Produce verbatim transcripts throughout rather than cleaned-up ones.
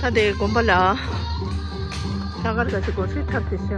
ད་དེ་དགོན་པ་ལ་ལྷག་དཀར་ག་ཅི་གོ་ཚུལ་ཐབས་དེ་ཤ།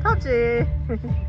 ཐབས་ཆེ།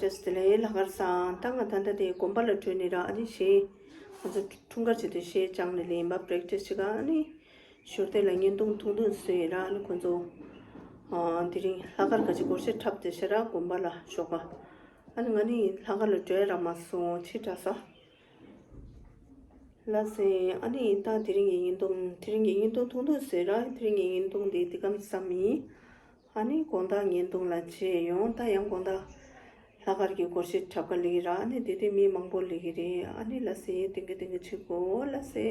བཀྲ་ཤིས་བདེ་ལེགས། ལྷག་དཀར་བཟང་། ད་ང་ད་ལྟ་དེ་དགོན་པ་ལ་བྲོས་ནས་ར། ཨ་ནི་གཞས་ང་ཚོ་འཁྲུངས་སྐར་བྱེད་དུས་གཞས་སྦྱངས་ནས་ལེན་པ་པྲེག་ཊིས་བྱེད་ག། ཨ་ནི་ཞོར་དེ་ལ་བརྙན་ཐུང་ཐུང་ཐུང་བཟོས་ར། ཨ་ནི་ཁོ་ཚོ་ཨ་དེ་རིང་ལྷག་དཀར་ག་ཅིག་སྒོར་གཞས་འཁྲབ་བསྡད་ཤག་ར། དགོན་པ་ལ་ཞོགས་པ། ཨ་ནི་ང་ནི་ལྷག་དཀར་ལ་བྲོས་རག་མ་སོང་། ཕྱི་དྲགས་སོང་། ལགས་སེ། ཨ་ནི་ད་དེ་རིང་གི་བརྙན་ཐུང་། དེ་རིང་གི་བརྙན་ཐུང་ཐུང་ཐུང་བཟོས་ར། དེ་རིང་གི་བརྙན་ཐུང་འདི་འདི་གམ་བསམ་ཡིན། ཨ་ནི་དགོང་དག་བརྙན་ཐུང་ལ་མཇལ་ཡོང་། ད་ཡང་དགོང་དག་ལྷག་དཀར་གྱི་སྒོར་གཞས་འཁྲབ་ག་སླེབས་ཀྱི་ར། ཨ་ནི་དེ་དུས་མི་མང་པོ་སླེབས་ཀྱི་རེད། ཨ་ནི་ལགས་སེ། བདེན་གི་བདེན་གི་བྱེད་དགོས། ལགས་སེ།